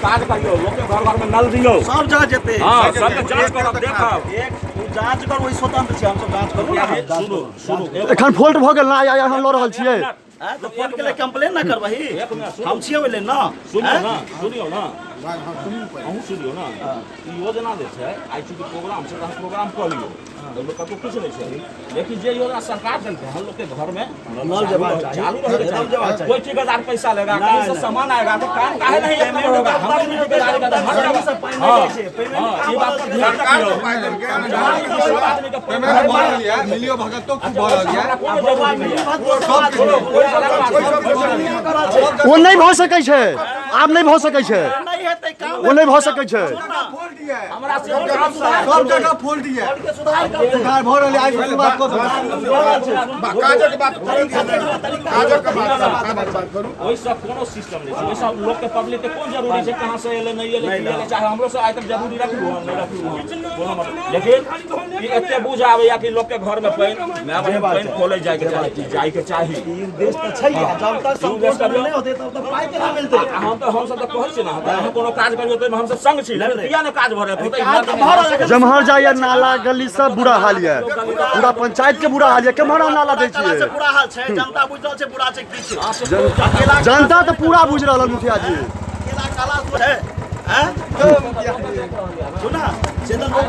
काज करियौ, लोकके घर घरमे नल दियौ। सब जगह जेतै। हँ, सबके जाँच करब, देखब। एक ओ जाँच करू, ओहि स्वतंत्र छै, हमसब जाँच करू ने। सुनू सुनू, एखन फॉल्ट भऽ गेल ने, आइ अहाँ लऽ रहल छियै। आँय, तऽ फोन के लिए कंप्लेन ना करबही? एक मिनट सुनू। हम छियै ओहि लेल ना। सुनियौ आँय? ने, सुनियौ ने, अहूँ सुनियौ ने। ई योजना जे छै, आइ चूँकि प्रोग्राम छै तऽ अहाँ प्रोग्राम कऽ लियौ, ओहिमे कतहु किछु नहि छै, लेकिन जे योजना सरकार देलकै हन, लोकके घरमे नल जेबाक चाही। चालू रहके नल जेबाक चाही। चाही। कोई ठेकेदार पैसा लेगा, नहीं, कहीं से नहीं। सामान आएगा तो काम काहे नहीं एक नंबर होगा? हम भी ठेकेदारी का हर सही जगह से पानि नहि हाँ, जाइ छै। पेमेंट हाँ, कहाँ ई बात पर बढ़ल छै? ध्यान सरकार रखियौ। तो पाइ देलकै। सब आदमी के पेमेंट भऽ रहल यऽ, मिलियो भगतो खूब भऽ रहल यऽ। कोनो जरूरी नहि है। सब कोई अलग बात नहीं। ओ नहि भऽ सकै छै, आब नहि भऽ सकै छै। नहि हेतै काम। ओ नहि भऽ सकै छै। फॉल्ट यऽ। हमरा से काम सुधार। सब जगह फॉल्ट यऽ। सुधार करतै। सुधार भऽ रहल यऽ, आइ से शुरुआत कऽ देबै। काजक बात करू, काजक बात, काजक बात करू। ओहिसँ कोनो सिस्टम नहि छै। ओहिसँ लोकके, पब्लिकके कोन जरूरी छै, कहाँ से एलै, नहि एलै, की एलै? चाहे हमरो से आइ तक जरूरी रखलू हम, नहि रखलू हम, कोनो मतलब। लेकिन ई एते बुझ आबैया कि लोकके घरमे पानि, माय बहिन, पानि खोलै जाइके चाही, जाइके चाही। ई उद्देश्य तऽ छै, जब तक संतोष नहि होतै तब तक पाइ केना मिलतै? आ हम तऽ, हमसब तऽ कहै छी ने, अहाँ कोनो काज करियौ तऽ हमसब संग छी, लेकिन किया नहि काज भऽ रहल होतै? काज तऽ भऽ रहल छै। जम्हर जाइए, नाला गली सब बुरा हाल यऽ, पूरा पंचायत के बुरा हाल यऽ। केम्हर अहाँ नाला दै कला से छियै? बुरा हाल छै, जनता बुझि रहल छै बुरा छै की छै। अकेला जनता तऽ पूरा बुझि रहल हन मुखिया जी। अकेला कला छै, आँय? सुना से तऽ लोक